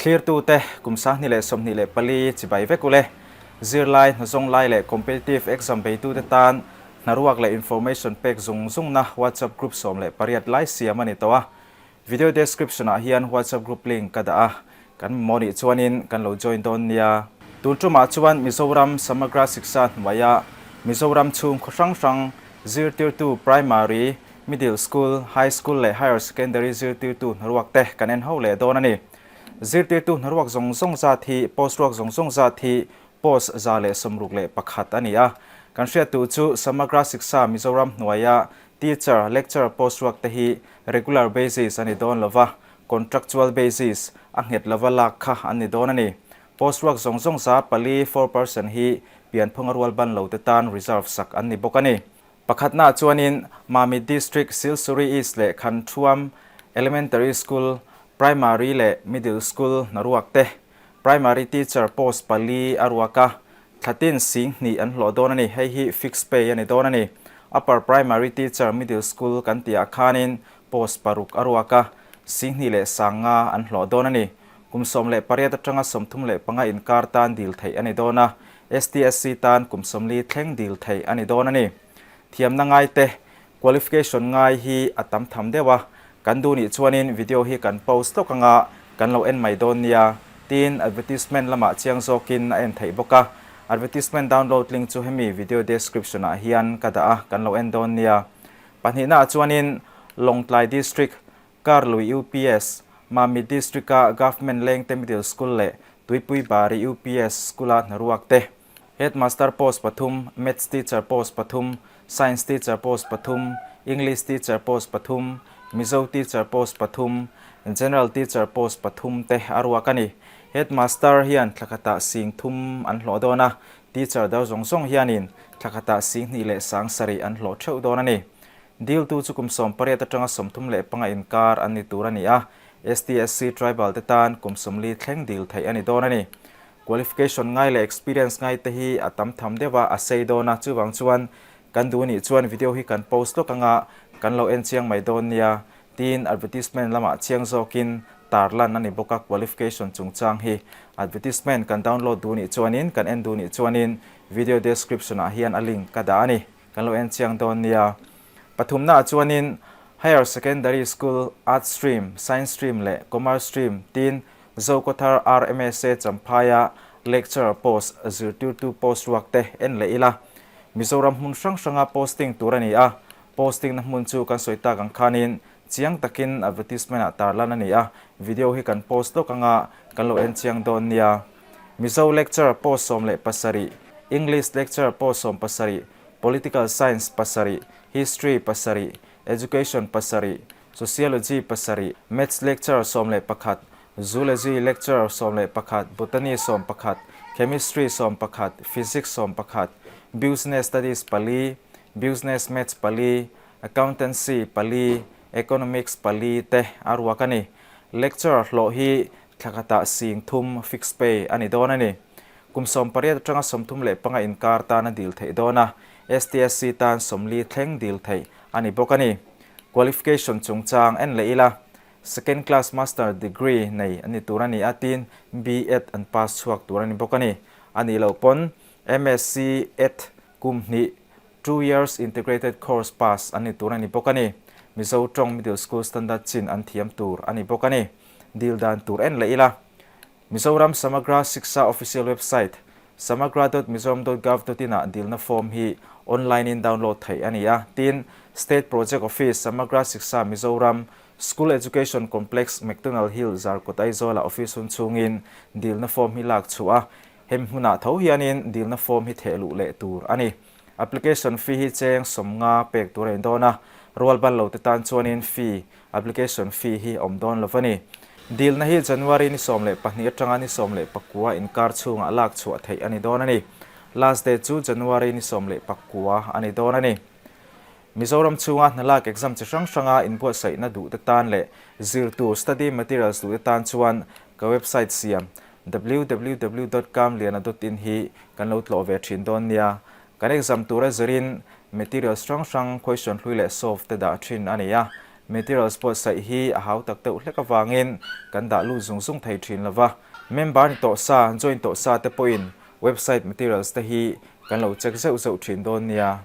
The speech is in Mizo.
Thlirtute, kum 2024 chibai vek ule. Zirlai, hnazawng lai leh competitive exam beitute tan hnaruak leh information pek zung zungna WhatsApp group 18 lai siam a ni tawh a. Video description ah hian WhatsApp group link ka dah a, kan mamawh nih chuanin kan lo join dawn nia. Tun tumah chuan Mizoram Samagra Shiksha hnuaia Mizoram chhung khaw hrang hrang zirtirtu Primary, Middle School, High School leh Higher Secondary zirtirtu hnaruak te kan en ho leh dawn a ni. Zirtirtu hnaruak zawng zawng zat hi post ruak zawng zawng zat hi post 161 a ni a. Kan hriat duh chu Samagra Shiksha Mizoram hnuaia Teacher, lecturer post ruak te hi regular basis a ni dawn lova, contractual basis a nghet lova lak kha an ni dawn a ni. Post ruak zawng zawng 4%, 4%, hi pianphunga rual ban lo te tan reserve sak an ni bawk a ni. Pakhatnaah chuanin Mamit District Silsuri East leh Khanṭhuam Elementary School, Primary leh Middle School hna ruak te, Primary teacher post pali a ruak a, thlatin 2000 an hlawh dawn a ni. Hei hi fixed pay a ni dawn a ni. Upper primary teacher middle school kan tihah khanin post paruk a ruak a, 2500 an hlawh dawn a ni. Kum 18 atanga 35 inkar tan dil theih a ni dawn a, STSC tan kum 40 thleng dil theih a ni dawn a ni. Thiamna ngaite Qualification ngai hi a tam tham deuh a, kan duh nih chuanin video hi kan post lawk anga kan lo en mai dawn nia. Tin, advertisement lamah chiang zawkin a en theih bawk a, advertisement download link chu hemi video description ah hian ka dah a, kan lo en dawn nia. Pahnihna ah chuanin Lawngtlai District, Karlui UPS, Mamit District a Government Lengte Middle School leh Tuipui Bari UPS School a hnaruak te. Headmaster post pathum, Maths teacher post pathum, Science teacher post pathum, English teacher post pathum, Mizo teacher post pathum, General teacher post pathum te a ruak a ni. Headmaster hian thla khatah 3000 an hlawh dawn a, teacher deuh zawng zawng hianin thla khatah 2700 an hlawh theuh dawn a ni. Diltu chu kum 18 atanga 35 inkar an ni tur a ni a, STSC tribal te tan kum 40 thleng dil theih a ni dawn a ni. Qualification ngai leh experience ngai te hi a tam tham deuh a, a sei dawn a, chuvang chuan kan duh nih chuan video hi kan post lawk anga kan lo en chiang mai dawn nia, tiin advertisement lamah chiang zawkin tar lan a ni bawk a, qualification chungchang hi advertisement kan download duh nih chuanin kan en duh nih chuanin video description ah hian a link ka dah a ni, kan lo en chiang dawn nia. Pathumna ah chuanin Higher Secondary School Arts Stream, Science Stream leh Commerce Stream tiin Zokhawthar RMSA Champhaia Lecturer post zirtirtu post ruak te en leh ila. Mizoram hmun hrang hranga posting tur a ni a, posting na hmun chu kan sawi tak ang khanin chiang takin advertisement ah tarlan a ni a, video hi kan post lawk anga kan lo en chiang dawn nia. Mizo Lecturer post 17, English Lecturer post 17, Political Science pasarih, History pasarih, Education pasarih, Sociology pasarih, Maths lecturer 11, Zoology lecturer 11, Botany 11, Chemistry 11, Physics 11, Business Studies pali, Business Maths pali, Accountancy pali, Economics pali te a ruak a ni. Lecturer hlawh hi thla khatah 3000 fixed pay a ni dawn a ni. Kum 18 atanga 35 inkar tan a dil theih dawn a, STSC tan 40 thleng dil theih a ni bawk a ni. Qualification chungchang en leh ila, Second Class Master Degree nei a ni tur a ni a, tin B.Ed an pass chhuak tur a ni bawk a ni. A nih loh pawn MSc Ed kum hnih, Two Years Integrated Course pass an ni tur a ni bawk a ni. Mizo tawng Middle School Standard chin an thiam tur a ni bawk a ni. Dil dan tur en leh ila, Mizoram Samagra Shiksha Official Website, samagra.mizoram.gov.in ah dilna form hi online in download theih a ni a. Tin, State Project Office, Samagra Shiksha Mizoram, School Education Complex, McDonald Hill, Zarkawt Aizawl ah office hun chhungin dilna form hi lak chhuah a, hemi hmunah tho hianin dilna form hi theh luh leh tur a ni. Application fee hi cheng 50 pek tur a in dawn a, rual ban lo te tan chuanin fee, application fee, hi awm dawn lo a ni. Dilna hi January ni 12 atanga ni 19 inkar chhungah lak chhuah theih a ni dawn a ni. Last date chu January ni 19 a ni dawn a ni. Mizoram chhunga hnalak exam chi hrang hranga inbuatsaihna duh te tan leh zirtur study materials duh te tan chuan ka website siam www dot kamliana dot in hi kan lo tlawh ve thin dawn nia. Kan exam tura zirin materials hrang hrang question hlui leh solve te dah thin a ni a. Materials buatsaih hi a hau tak deuh hlek avangin kan dah lut zung zung thei thin lo va. Member ni tawh sa, join tawh sa te pawhin website materials te hi kan lo check zeuh zeuh thin dawn nia.